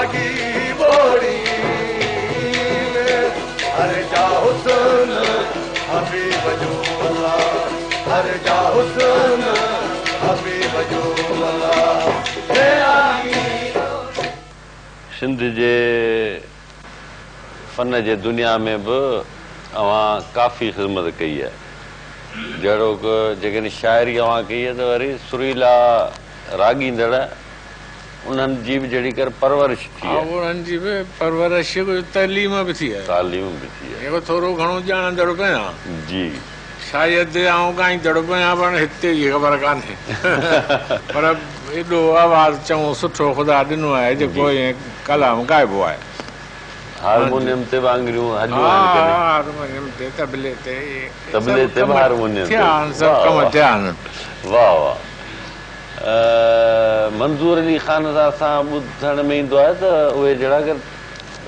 راڳي ٻوڙين، هر جا حسن حبيب جو الله، هر جا حسن حبيب جو الله. سنڌ جي فن جي دنيا ۾ به اوهان ڪافي خدمت ڪئي آهي. جهڙوڪ جيڪڏهن شاعري اوهان ڪئي آهي ته وري سريلا راڳيندڙ انهن جي به جهڙي ڪر پرورش ٿي ها آهي. انهن جي به پرورش ڪجهه تعليم به ٿي آهي. تعليم به ٿي آهي. جيڪو ٿورو گهڻو ڄاڻندڙ به آهيان. جي. شايد آئون ڳائيندڙ به آهيان پر هتي جي خبر ڪانهي. پر ايڏو آواز چڱو سٺو خدا ڏنو آهي جيڪو ائين ڪلام ڳائبو آهي. هارمونيم تي به آڱريون هليون آهن ها ڪڏهن؟ هارمونيم تي طبلي تي اهي طبلي سڀ تي ڪم به هارمونيم تي ٿيا آهن سڀ واه ڪم واه ٿيا آهن. واه واه. منظور علي خان سان اسان ٻڌڻ ۾ ايندو آهي ته اهي جهڙا ڪر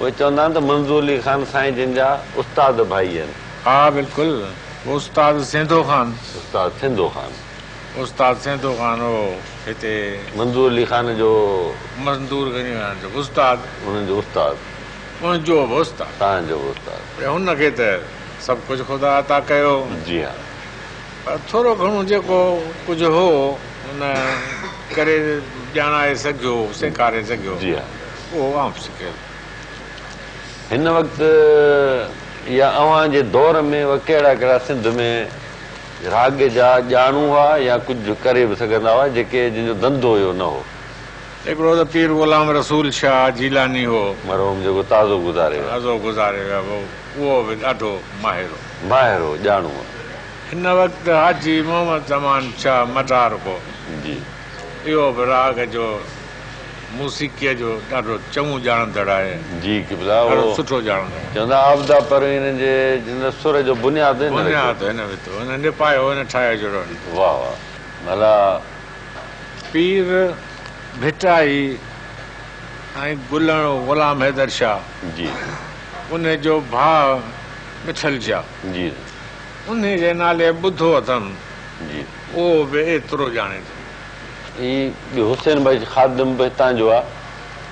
اهي چوندا آهن ته منظور علي خان سائين جن جا استاد ڀائي آهن. ها بلڪل استاد سينڌو خان. استاد سينڌو خان. استاد سينڌو خان هو هتي. منظور علي خان جو. منظور علي خان جو استاد. انهن جو استاد. منهنجو به استاد. توهان جو به استاد. هن کي ته سڀ ڪجهه خدا عطا ڪيو. جي ها. پر ٿورو گهڻو جيڪو ڪجهه هو ان ڪري ڄاڻائي سگهيو، سيکاري سگهيو، جي ها. اهو آئون به سکيس. هن وقت يا اوهان جي دور ۾ اهي ڪهڙا ڪهڙا سنڌ ۾ راڳ جا ڄاڻو هئا يا ڪجهه ڪري به سگهندا هئا جيڪي جن جو ڌنڌو اهو نه هو؟ هڪڙو ته پير غلام رسول شاهه جيلاني هو. مرحوم جيڪو تازو گذاري ويو. تازو گذاري ويو اهو به ڏاڍو ماهر هو. ماهر هو، ڄاڻو هو. هن وقت حاجي محمد زمان شاهه مٽارڪو. جي. اهو به راڳ جو موسيقيء جو ڏاڍو چڱو ڄاڻندڙ آهي. جي قبلا ڏاڍو اهو سٺو ڄاڻندڙ آهي. چوندا عابده پروين جي جن سر جو بنياد هن رکيو. بنياد هن وڌو، هن نپايو، هن ٺاهيو جڙيو. واه واه ڀلا. پير ڀٽائي ۽ گلڻ غلام حيدر شاهه. جي. انهي جو ڀاء مٺل شاهه. جي. انهي جي نالي ٻڌو اٿم. جي. اهو به ايترو ڄاڻي ٿو. هي ٻيو حسين بخش خادم به هتان جو آ.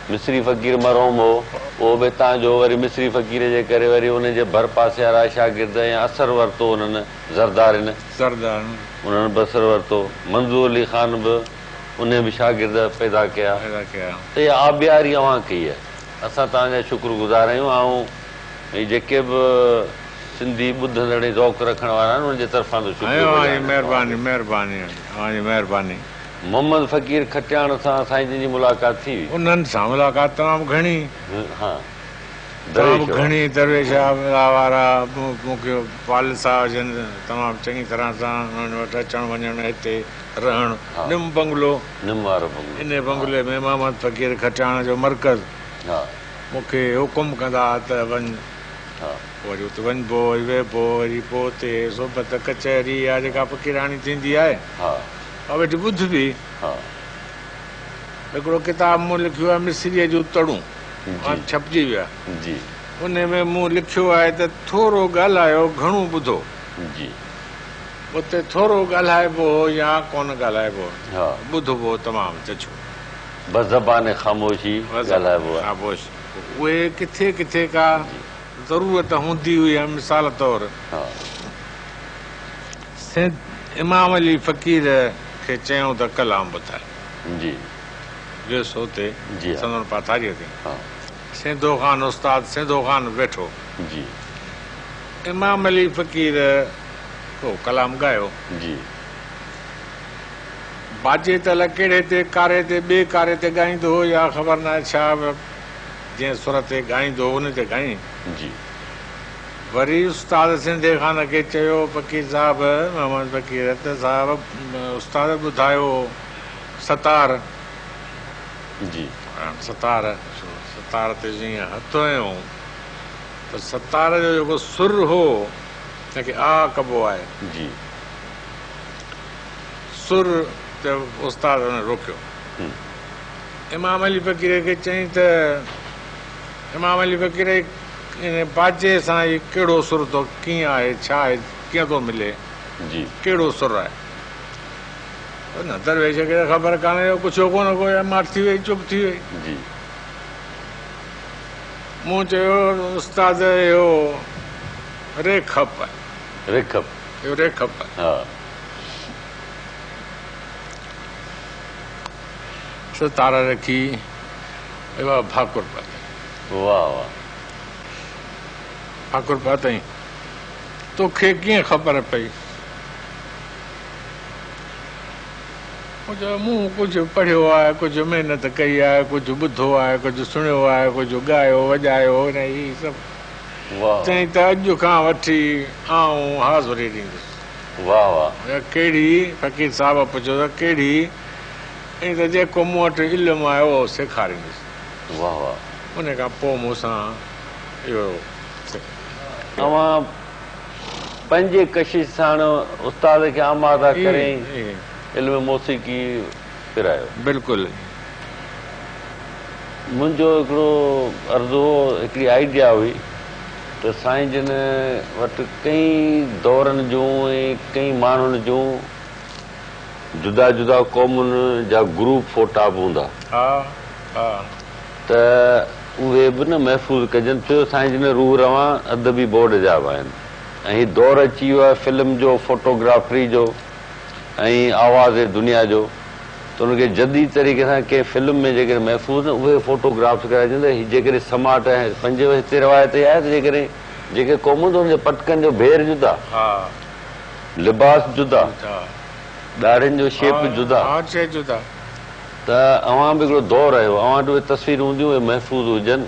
مصري فقير مرحوم هو. اهو به هتان جو هو. وري مصري فقير جي ڪري وري ان جي ڀر پاسي وارا شاگرد ۽ اثر ورتو انهن زردارين. زردارين. انهن به اثر ورتو. منظور علي خان به انهي به شاگرد پيدا ڪيا. پيدا ڪيا. ته اها آبياري اوهان ڪئي آهي. اسان توهان جا شڪر گذار آهيون. آئون ۽ جيڪي به سنڌي ٻڌندڙ ۽ ذوق رکڻ وارا آهن انهن جي طرفان ٿو شڪريو اوهان بجا جي آڻيان توهان مهرباني جو. مهرباني اوهان جي مهرباني. محمد فقير کٽياڻ سان سائين جن جي ملاقات ٿي هئي. انهن سان ملاقات تمام گهڻي. ها تمام درويش هئا. گهڻي درويش وارا مون کي والد صاحب جن تمام چڱي طرح سان انهن وٽ اچڻ وڃڻ هتي رهڻ ها. نم بنگلو. نم وارو بنگلو. انهي ها. بنگلي ۾ محمد فقير کٽياڻ جو مرڪز. ها. مون کي حڪم ڪندا ها ته وڃ. ها. وري اتي وڃبو، وري ويهبو، وري پوء اتي صحبت ڪچهري اها جيڪا فقيراڻي ٿيندي آهي، ها. اها ويٺي ٻڌبي. ها. هڪڙو ڪتاب مون لکيو آهي مصريء جون تڙون، جي. ڇپجي ويو آهي. جي. انهي ۾ مون لکيو آهي ته ٿورو ڳالهايو گهڻو ٻڌو. جي. اتي ٿورو ڳالهائبو هو يا ڪونه ڳالهائبو هو. ها. ٻڌبو هو تمام ججهو. بزبان خاموشي ڳالهائبو آهي. خاموش اهي ڪٿي ڪٿي ڪا ضرورت هوندي هئي مثال طور سيد امام علي فقير کي چيائون ته ڪلام ٻڌاء. جي. ويس اتي جي ها. سندن پاٿاريء تي. ها. سينڌو خان استاد سينڌو خان ويٺو. جي. امام علي فقير ڪو ڪلام ڳايو. جي. باجي ته الائي ڪهڙي تي ڪاري تي ٻئي ڪاري تي ڳائيندو هو يا خبر ناهي ڇا جنهن سر تي ڳائيندو هو ان تي ڳائين. جي. وري استاد سنڌي خان کي چيو فقير صاحب محمد فقير ته صاحب استاد ٻڌايو ستار. جي. ستار ستار تي جيئن هٿ هنيو ته ستار جو جيڪو سر هو تنهن کي آ ڪبو آهي. جي. سر ته استاد هن روڪيو. امام علي فقير کي چيائين ته امام علي فقير ان باجي سان هي ڪهڙو سر ٿو ڪيئن آهي ڇا آهي ڪيئن ٿو ملي جي. ڪهڙو سر آهي. نه درويش کي ته خبر ڪانهي جو پڇيو ڪونه ڪو يا ماٺ ٿي وئي چپ ٿي وئي. جي. مون چيو استاد اهو ريکپ آهي. ريکپ. اهو ريکپ آهي. ها. ستار رکي اهو ڀاڪر پاتائين. واهه واهه. ڀاڪر پاتائين. توکي ڪيئن خبر پئي؟ مون چيو مون ڪجهه پڙهيو آهي، ڪجهه محنت ڪئي آهي، ڪجهه ٻڌو آهي، ڪجهه سڻيو آهي، ڪجهه ڳايو وڄايو هي سڀ. چيائين ته اڄ کان وٺي آئون حاضري ڏيندس. واه واه. ڪهڙي؟ فقير صاحب پڇيو ته ڪهڙي؟ چيائين ته جيڪو مون وٽ علم آهي اهو سيکاريندس. واه واه. ان کان پوء مون سان اهو. اوهان پنهنجي ڪشش ساڻ استاد کي آماده ڪري علم موسيقي پرايو. بلڪل. منهنجو هڪڙو عرض هو، هڪڙي آئيڊيا هئي ته سائين جن وٽ ڪئين دورن جون ۽ ڪئين ماڻهن جون جدا جدا قومن جا گروپ فوٽا به هوندا. ها ها. ته اهي به نه محفوظ ڪجن ڇو جو سائين جن روح روان ادبي بورڊ جا به آهن ۽ هي دور اچي ويو آهي فلم جو فوٽوگرافري جو ۽ آواز دنيا جو ته ان کي جديد طريقي سان ڪنهن فلم ۾ جيڪڏهن محفوظ اهي فوٽوگرافس ڪرائجن ته جيڪڏهن سماٽ ۽ پنهنجي هتي روايت اها آهي ته جيڪڏهن جيڪي قومون ته ان جي پٽڪن جو ڀير جدا لباس جدا ڏاڙهين جو شيپ جدا ته اوهان به هڪڙو دور آهيو اوهان وٽ اهي تصويرون هونديون اهي محفوظ هجن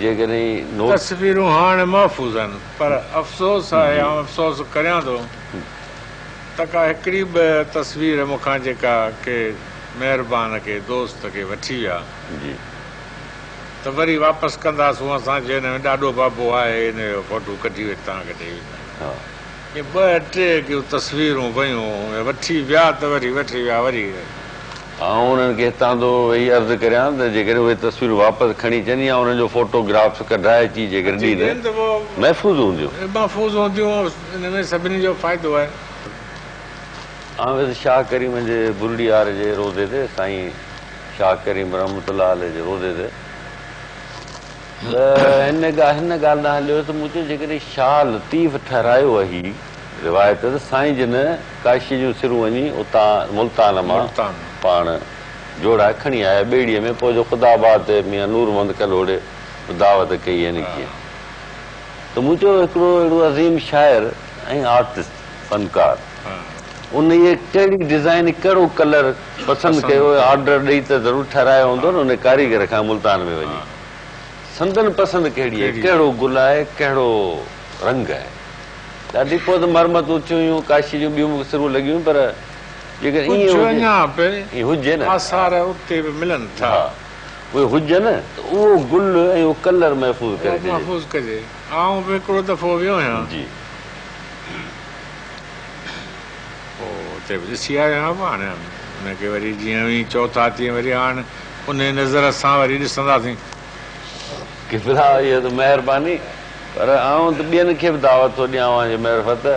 جيڪڏهن نوٽ. تصويرون هاڻ محفوظ آهن پر افسوس آهي آئون افسوس ڪريان ٿو. ته ڪا هڪڙي به تصوير مون کان جيڪا ڪي مهربان ڪي دوست ڪي وٺي ويا جي. ته وري واپس ڪنداسون اسان جي هن ۾ ڏاڏو بابو آهي هن جو فوٽو ڪڍي وري توهان کي ڏئي ويندا. ها. ائين ٻه ٽي ڪي تصويرون ويون وٺي ويا ته وري وٺي ويا وري. آئون انهن کي هتان ٿو ويهي عرض ڪريان ته جيڪڏهن اهي تصويرون واپس کڻي اچن يا انهن جو فوٽو گرافس ڪڍرائي اچي جيڪڏهن ڏين ته محفوظ هونديون. محفوظ هونديون ان ۾ سڀني جو فائدو آهي. آئون ويس شاهه ڪريم جي بلڙي يار جي روضي تي سائين شاهه ڪريم رحمة الله عليه جي روضي تي ته هن هن ڳالهه ڏانهن هليو ويس ته مون چيو جيڪڏهن شاهه لطيف ٺهرايو آهي روايت ته سائين جن ڪاشيء جون سرون وڃي اتان ملتان مان پاڻ جوڙائي کڻي آيا ٻيڙيء ۾ پوء جو خدا آباد تي ميان نور محمد ڪلهوڙي به دعوت ڪئي يعني ڪيئن ته مون چيو هڪڙو اهڙو عظيم شاعر ۽ آرٽسٽ، فنڪار، انهيء ڪهڙي ڊزائين ڪهڙو ڪلر پسند ڪيو آرڊر ڏئي ته ضرور ٺهرايو هوندو نه ان ڪاريگر کان ملتان ۾ وڃي سندن پسند ڪهڙي آهي ڪهڙو گل آهي ڪهڙو رنگ آهي. ڏاڍي پوء ته مرمتون ٿيون هيون، ڪاشيء جون ٻيون به سرون لڳيون پر جيڪڏهن ائين ڪجهه اڃا به هجي نه آثار اتي به ملن ٿا. ها اهي هجن ته اهو گل ۽ اهو ڪلر محفوظ ڪري ڇڏجي. محفوظ ڪجي. آئون به هڪڙو دفعو ويو آهيان. جي. پوء اتي به ڏسي آيو آهيان. پوء هاڻي ان کي وري جيئن اوهين چئو ٿا تيئن وري هاڻ انهيء نظر سان وري ڏسنداسين. قبلا اها ته مهرباني پر آئون ته ٻين کي به دعوت ٿو ڏيان اوهان جي معرفت ته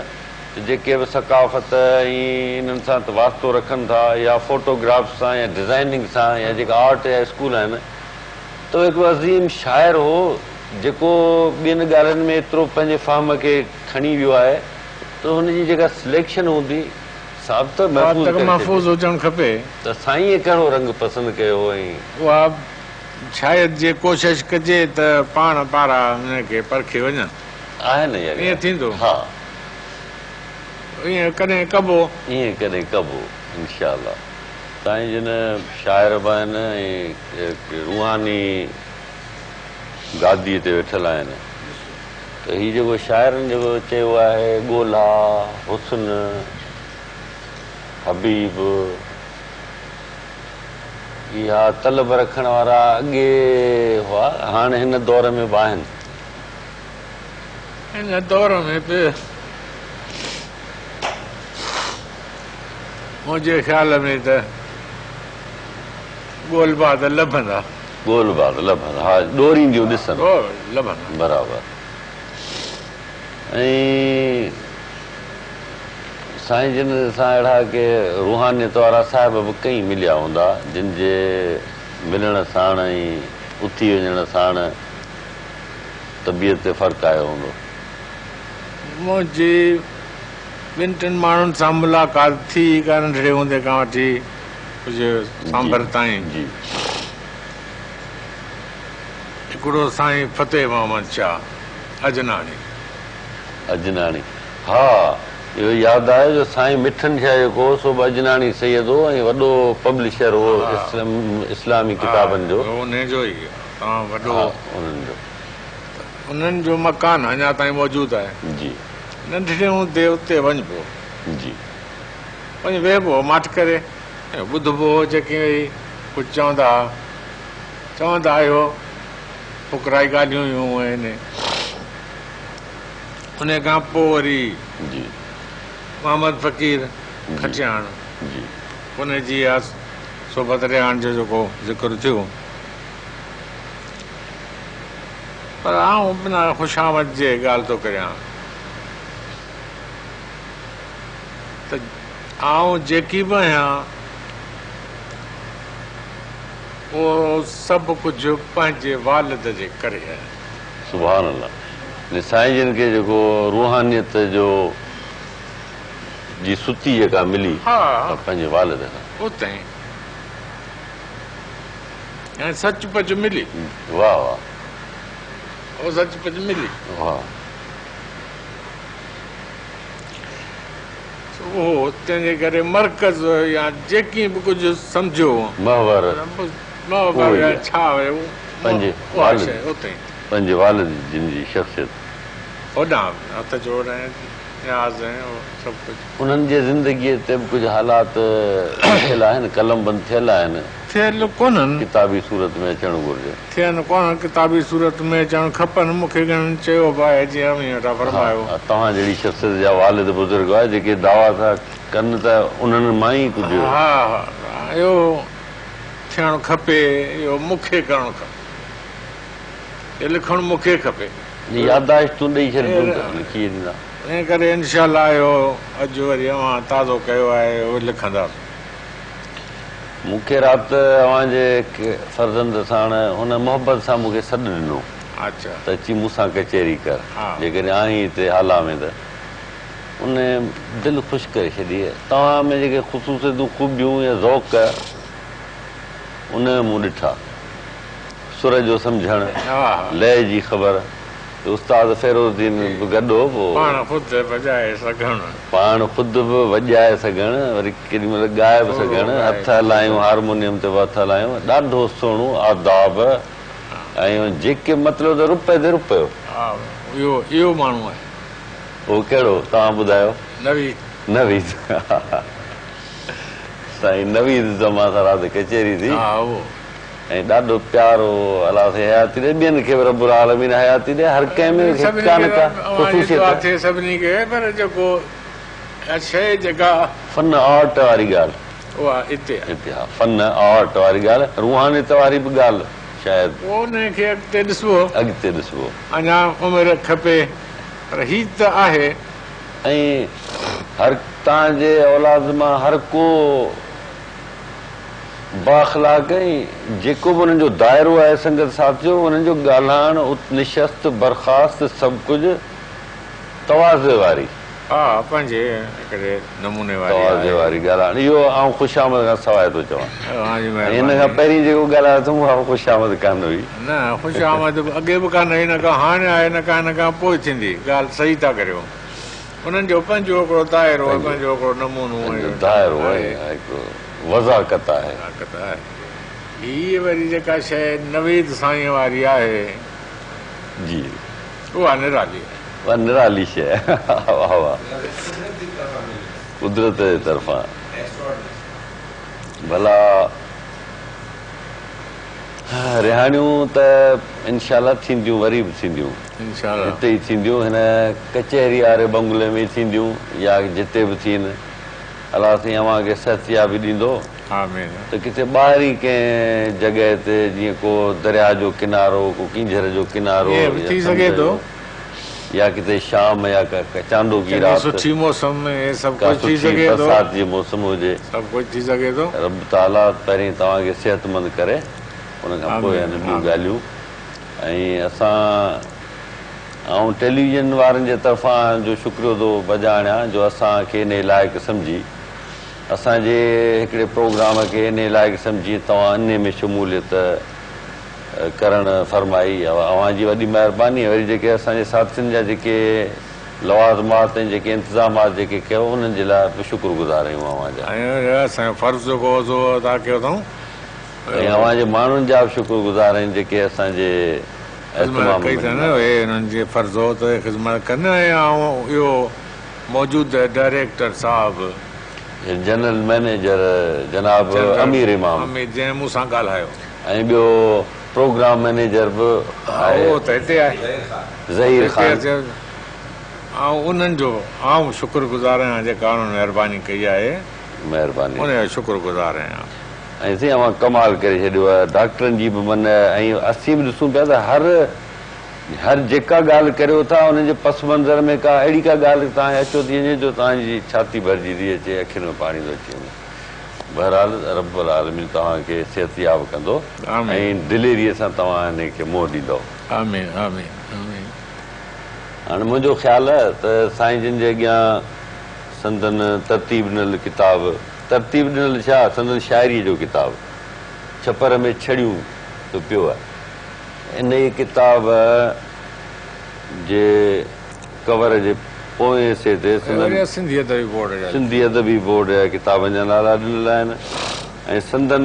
جيڪي به ثقافت ۽ انهن سان واسطو رکن ٿا يا فوٽو گرافس سان يا ڊزائننگ سان يا جيڪا آرٽ جا اسڪول آهن ته هڪڙو عظيم شاعر هو جيڪو ٻين ڳالهين ۾ ايترو پنهنجي فهم کي کڻي ويو آهي ته هن جي جيڪا سليڪشن هوندي سا به ته محفوظ ڪري محفوظ هجڻ کپي. ته سائينء ڪهڙو رنگ پسند ڪيو هو ۽. اها شايد جي ڪوشش ڪجي ته پاڻ پارا ان کي پرکي وڃن. آهي نه اها ائين ٿيندو؟ ها. ائين ڪڏهن ڪبو؟ ائين ڪڏهن ڪبو انشاء الله. سائين جن شاعر به آهن ۽ روحاني گاديء تي ويٺل آهن ته هي جيڪو شاعرن جيڪو چيو آهي ڳولا حسن حبيب اها طلب رکڻ وارا اڳي هئا، هاڻ هن دور ۾ به آهن. هن دور ۾ به منهنجي خيال ۾ ته ڳولبا ته لڀندا. ڳولبا ته لڀندا، ها ڏورينديون ڏسن. لڀندا. برابر. ۽ سائين جن سان اهڙا ڪي روحانيت وارا صاحب به ڪئين مليا هوندا، جن جي ملڻ ساڻ ۽ اٿي وڃڻ ساڻ طبيعت تي فرق آيو هوندو. منهنجي ٻن ٽن ماڻهن سان ملاقات ٿي ڪا ننڍڙي هوندي کان وٺي ڪجهه سانڀر تائين. جي. هڪڙو سائين فتح محمد شاهه اجناڻي. اجناڻي. ها اهو ياد آيو جو سائين مٺن شاهه جيڪو هو سو به اجناڻي سيد هو ۽ وڏو پبلشر هو اسلامي ڪتابن جو. ها انهي جو ئي تمام وڏو. ها انهن جو. ته انهن جو مڪان اڃا تائين موجود آهي. جي. ننڍڙي هوندي اتي وڃبو. جي. وڃي ويهبو هو ماٺ ڪري ۽ ٻڌبو هو جيڪي ويهي ڪجهه چوندا ها. چوندا آهيو فقرائي ڳالهيون هيون آهن. انهي کان پوء وري جي. محمد فقير کٽياڻ جي. انهي جي اها صحبت رهاڻ جو جيڪو ذڪر ٿيو. پر آئون بنا خوشامد جي ڳالهه ٿو ڪريان ته آئون جيڪي به آهيان اهو سڀ ڪجهه پنهنجي والد جي ڪري آهيان. سبحان الله يعني سائين جن کي جيڪو روحانيت جو جي ستي جيڪا ملي ها پنهنجي والد کان. اتي ۽ سچ پچ ملي. واه واه. او سچ پچ ملي. واه. سو اهو تنهن جي ڪري مرڪز يا جيڪي به ڪجهه سمجهو. محور. محور يا ڇا آهي پنهنجي اها شيء اتي. پنهنجي والد جن جي شخصيت. هوڏانهن هٿ جوڙ ۽ نياز ۽ اهو سڀ ڪجهه. انهن جي زندگيء تي به ڪجهه حالات لکيل آهن، قلمبند ٿيل آهن. ٿيل ڪونهن. ڪتابي صورت ۾ اچڻ گهرجي. ٿيل ڪونهن، ڪتابي صورت ۾ اچڻ کپن. مون کي گهڻن چيو به آهي، جيئن اوهين ويٺا فرمايو. ها، توهان جهڙي شخصيت جا والد بزرگ هئا، جيڪي دعويٰ ٿا ڪن ته انهن مان ئي ڪجهه. ها، اهو ٿيڻ کپي، اهو مون کي ڪرڻ کپي، اهو لکڻ مون کي کپي. يادداشتون ڏئي ڇڏبيون ته لکي ڏيندا. تنهن ڪري انشاء الله اهو اڄ وري اوهان تازو ڪيو آهي اهو لکنداسون. مون کي رات اوهان جي هڪ فرزند ساڻ ان محبت سان مون کي سڏ ڏنو ته اچي مون سان ڪچهري ڪر جيڪڏهن آهين هتي هالا ۾ ته ان دل خوش ڪري ڇڏي. توهان ۾ جيڪي خصوصيتون خوبيون يا ذوق ان ۾ مون ڏٺا. سر جو سمجهڻ، لئه جي خبر. استاد فيروز الدين به گڏ هو پوء. پاڻ خود وڄائي سگهڻ. پاڻ خود به وڄائي سگهڻ وري ڪيڏي مهل ڳائي به سگهڻ، هٿ هلايون هارمونيم تي به هٿ هلايون، ڏاڍو سهڻو آداب ۽ جيڪي مطلب ته روپئي تي روپيو. ها اهو اهو ماڻهو آهي. اهو ڪهڙو توهان ٻڌايو. نويد. نويد سائين نويد زمان سان رات ڪچهري ٿي. ها اهو. ۽ ڏاڍو پيارو الله سائين حياتي ڏي ٻين کي به رب العالمين حياتي ڏي هر ڪنهن ۾ ڪا نه ڪا خصوصيت دعا ٿئي سڀني کي پر جيڪو اها شيء جيڪا فن آرٽ واري ڳالهه اها اتي آهي اتي ها فن آرٽ واري ڳالهه روحانيت واري به ڳالهه شايد پوء انهي کي اڳتي ڏسبو اڳتي ڏسبو اڃا عمر کپي پر هي ته آهي. ۽ هر توهان جي اولاد مان هر ڪو بااخلاق ۽ جيڪو به انهن جو دائرو آهي سنگت ساٿ جو انهن جو ڳالهائڻ اٿ نشست برخاست سڀ ڪجهه تواضع واري. ها پنهنجي هڪڙي نموني واري آهي. تواضع واري ڳالهائڻ اهو آئون خوشامد کان سواء ٿو چوان اوهان جي ۽ هن مهرباني. کان پهرين جيڪو ڳالهايو اٿم اها خوشامد ڪانه هئي. نه خوشامد اڳي به ڪانه هئي نه ڪا هاڻي آهي نه ڪا هن کان پوء ٿيندي ڳالهه صحيح ٿا ڪريو. انهن جو پنهنجو هڪڙو دائرو ۽ پنهنجو هڪڙو نمونو ۽ پنهنجو دائرو ۽ هڪ وضاقت آهي. وضاقت آهي. هيء وري جيڪا شيء نويد سائينء واري آهي. جي. اها نرالي آهي. اها نرالي شيء آهي. واه واه. قدرت جي طرفان. ڀلا رهاڻيون ته انشاء الله ٿينديون وري به ٿينديون. انشاء الله. هتي ئي ٿينديون هن ڪچهري واري بنگلي ۾ ئي ٿينديون يا جتي به ٿين الله سائين اوهان کي صحتيابي ڏيندو آمين. ته ڪٿي ٻاهرين ڪنهن جڳهه تي جيئن ڪو درياء جو ڪنارو ڪو ڪينجهر جو ڪنارو ائين به يا ٿي سمنڊ سگهي ٿو. جو يا ڪٿي شام يا ڪا چانڊوڪي چڱي رات سٺي موسم ۾ اهي سڀ ڪا ڪجهه ٿي سٺي سگهي ٿو. برسات جي موسم هجي. سڀ ڪجهه ٿي سگهي ٿو. رب تعاليٰ پهرين توهان کي صحتمند ڪري ان کان پوء آمين يعني ٻيون آمين. ڳالهيون. ۽ اسان آئون ٽيليويزن وارن جي طرفان جو شڪريو ٿو بجا آڻيان جو اسان کي انهي لائق سمجهي اسان جي هڪڙي پروگرام کي انهي لائق سمجهي توهان انهي ۾ شموليت ڪرڻ فرمائي اوهان جي وڏي مهرباني وري جيڪي اسان جي ساٿين جا جيڪي لوازمات ۽ جيڪي انتظامات جيڪي ڪيو انهن جي لاء به شڪر گذار آهيون اوهان جا. ۽ اسان جو فرض جيڪو هو سو ادا ڪيو اٿئون. ۽ اوهان جي ماڻهن جا به شڪر گذار آهيون جيڪي اسان جي خدمت اهتمام ڪئي ۾ اٿن ڏنا. اهي انهن جي فرض هو ته خدمت ڪن ۽ آئون اهو موجوده ڊائريڪٽر صاحب. جنرل مئنيجر جناب جنرل امير امام. امير جنهن مون سان ڳالهايو. ۽ ٻيو پروگرام مئنيجر به آهي. اهو ته هتي آهي. ظهير هتي خان. اچي آئون انهن جو آئون شڪر گذار آهيان جيڪا انهن مهرباني ڪئي آهي. مهرباني. ان جو شڪر گذار آهيان. ۽ سائين اوهان ڪمال ڪري ڇڏيو آهي ڊاڪٽرن جي به من ۽ اسين به ڏسون پيا ته هر هر جيڪا ڳالهه ڪريو ٿا ان جي پس منظر ۾ ڪا اهڙي ڪا ڳالهه توهان کي اچيو ٿي وڃي جو توهان جي ڇاتي ڀرجي ٿي اچي اکين ۾ پاڻي ٿو اچي وڃي بهرحال رب العالمين توهان کي صحتياب ڪندو آمين. ۽ دليري سان توهان انهي کي منهن ڏيندؤ. آمين آمين آمين. هاڻي منهنجو خيال آهي ته سائين جن جي اڳيان سندن ترتيب ڏنل ڪتاب، ترتيب ڏنل ڇا، سندن شاعريء جو ڪتاب ڇپر ۾ ڇڙيون ته پيو آهي. انهيء ڪتاب جي ڪور جي پوئين حصي تي سندن سنڌي ادبي بورڊ جا سنڌي ادبي بورڊ جا ڪتابن جا نالا ڏنل آهن ۽ سندن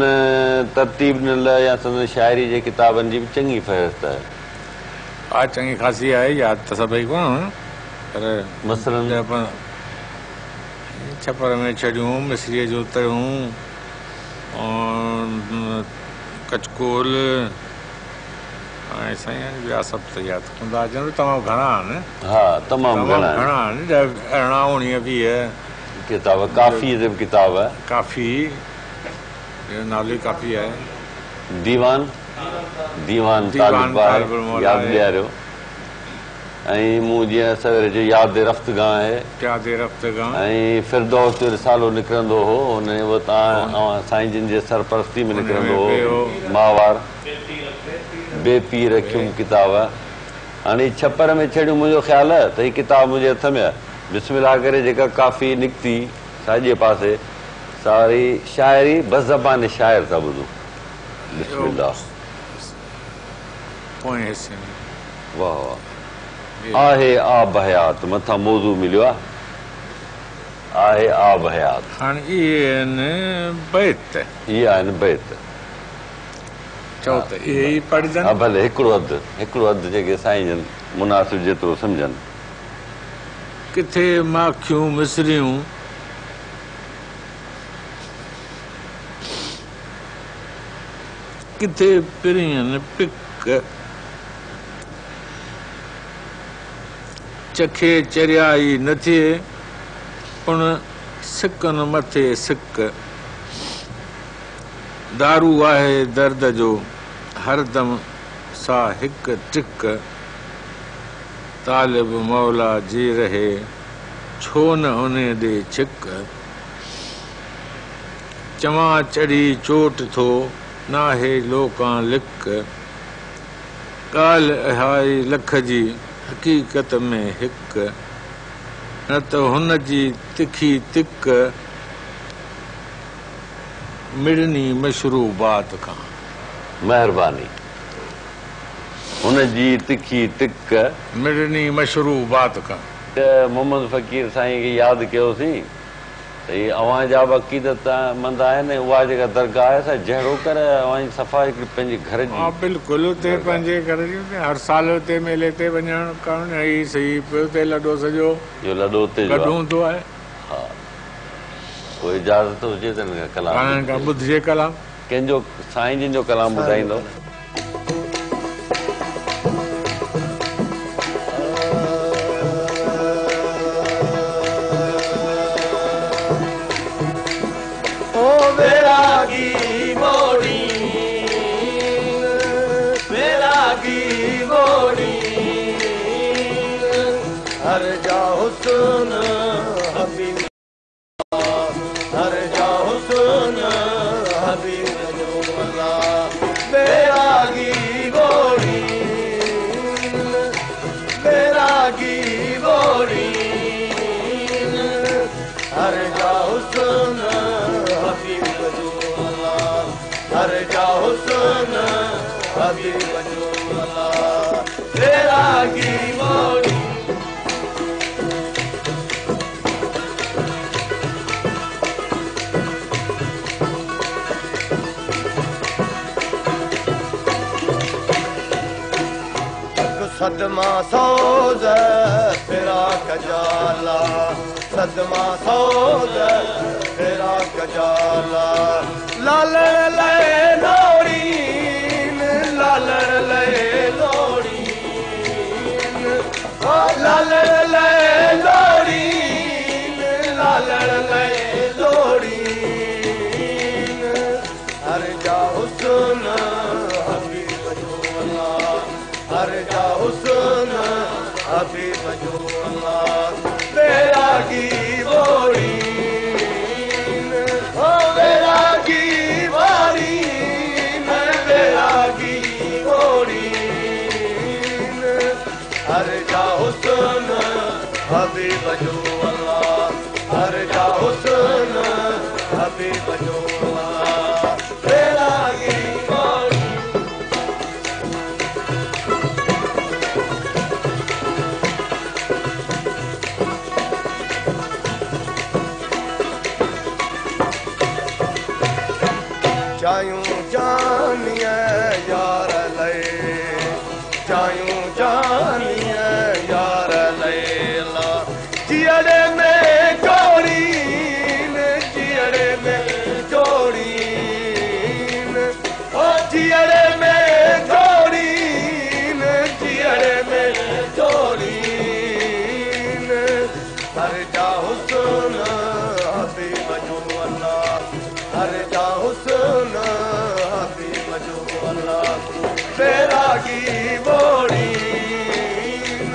ترتيب ڏنل يا سندن شاعريء جي ڪتابن جي به چڱي فهرست آهي. ها چڱي خاصي آهي، ياد ته سڀئي ڪونهن پر مثلاً. ڇپر ۾ ڇڙيون، مصريء جون تريون، ڪچڪول ۽ سائين ٻيا سڀ ته ياد ڪونه ٿا اچن، تمام گهڻا آهن. ها تمام گهڻا آهن. گهڻا آهن، 18 19 20 ڪتاب، ڪافيء تي به ڪتاب آهي. ڪافي جو نالو ئي ڪافي آهي. ديوان، ديوان طالب به آهي، ياد ڏياريو. ۽ مون جيئن سوير چيو ياد رفتگان آهي. ياد رفتگان. ۽ فردوس جو رسالو نڪرندو هو، ان اهو تان اوهان سائين جن جي سرپرستي ۾ نڪرندو هو ماهوار. بي پير رکيم ڪتاب. هاڻي هي ڇپر ۾ ڇڙيون منهنجو خيال ته هي ڪتاب منهنجي هٿ ۾ آهي. بسم الله ڪري جيڪا ڪافي نڪتي ساڄي پاسي ساري شاعري بزبان شاعر ٿا ٻڌون. بسم الله. پوئين حصي ۾. واه واه. آهي آب حيات مٿان موضوع مليو آ. آهي آب حيات. هاڻ اهي آهن بيت. اهي آهن بيت. چئو ته اهي ئي پڙهجن. ها ڀلي هڪڙو اڌ هڪڙو اڌ جيڪي سائين جن مناسب جيترو سمجهن. ڪٿي ماکيون مصريون. ڪٿي پرين پڪ. چکي چريائي نه ٿئي، پڻ سڪن مٿي سڪ. دارو آهي درد جو، هر دم سا هڪ ٽڪ. طالب مولا جي رهي، ڇو نه انهي ڏي ڇڪ. چوان چڙهي چوٽ ٿو، ناهي لوڪان لڪ. ڳالهه اهائي لک جي، حقيقت ۾ هڪ. نه ته هن جي تکي تڪ، مڙني مشروبات کان. مهرباني. هن جي تکي تڪ. مڙني مشروبات کان. ته محمد فقير سائين کي ياد ڪيوسين ته هي اوهان جا به عقيدت مند آهن ۽ اها جيڪا درگاهه آهي سا جهڙوڪر اوهان جي صفا هڪڙي پنهنجي گهر جي. ها بلڪل اتي درگاهه. پنهنجي گهر جي اتي هر سال اتي ميلي تي وڃڻ ڪرڻ هي سهي پيو اتي لڏو سڄو اهو لڏو اتي جو گڏ آهي. هوندو آهي. ها پوء اجازت هجي ته هن کان ڪلام هاڻي کان ٻڌجي. ٻڌجي ڪلام. ڪنهن جو سائين جن جو ڪلام سائين جو ٻڌائيندو. ڪلام. او ويراڳي موڙين، ويراڳي موڙين، هر جا حسن حبيب، هر جا حسن حبيب جو الله، ويراڳي موڙين، ويراڳي. हबीब जो अल्लाह बैरागी मोड़ी। सदमा सोज तेरा कजाला, सदमा सोज तेरा कजाला, लालण ले लोड़ीन, लालण ले लोड़ीन, लालण ले लोड़ीन, लालण ले लोड़ीन, हर जा हुस्न हबीब जो अल्लाह, हर जा हुस्न हबीब जो अल्लाह, बैरागी बोड़ीन, ओ बैरागी वारीन, बैरागी बोड़ीन, हर जा हुस्न हबीब जो अल्लाह, हर जा हुस्न हबीब जो अल्लाह, बैरागी। चायूं जानिए यार ले, चायूं जानिए यार लैला, जियड़े में जोड़ीन, जियड़े में जोड़ीन, ओ जियड़े में जोड़ीन, जियड़े में जोड़ीन, हर जा हुस्न हबीब जो अल्लाह, हर जा हुस्न हबीब जो अल्लाह, बैरागी बोड़ीन,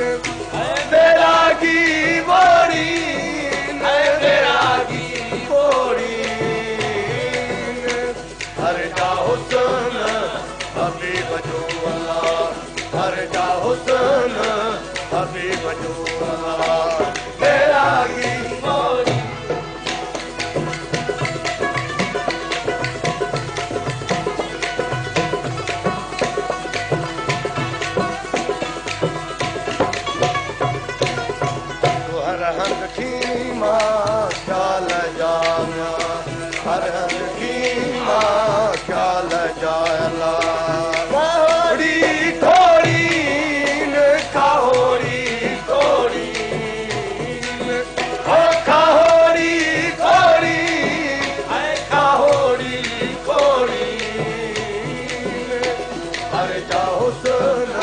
बैरागी बोड़ीन, बैरागी बोड़ीन, हर जा हुस्न हबीब जो अल्लाह, हर जा हुस्न हबीब जो अल्लाह, बैरागी बोड़ीन। हर हंध खीमा ख्याल जाना, हर हंध खीमा ख्याल जाला, काहोड़ी खोड़ीन, काहोड़ी खोड़ीन, ओ काहोड़ी खोड़ीन, ऐ काहोड़ी खोड़ीन, हर जा हुस्न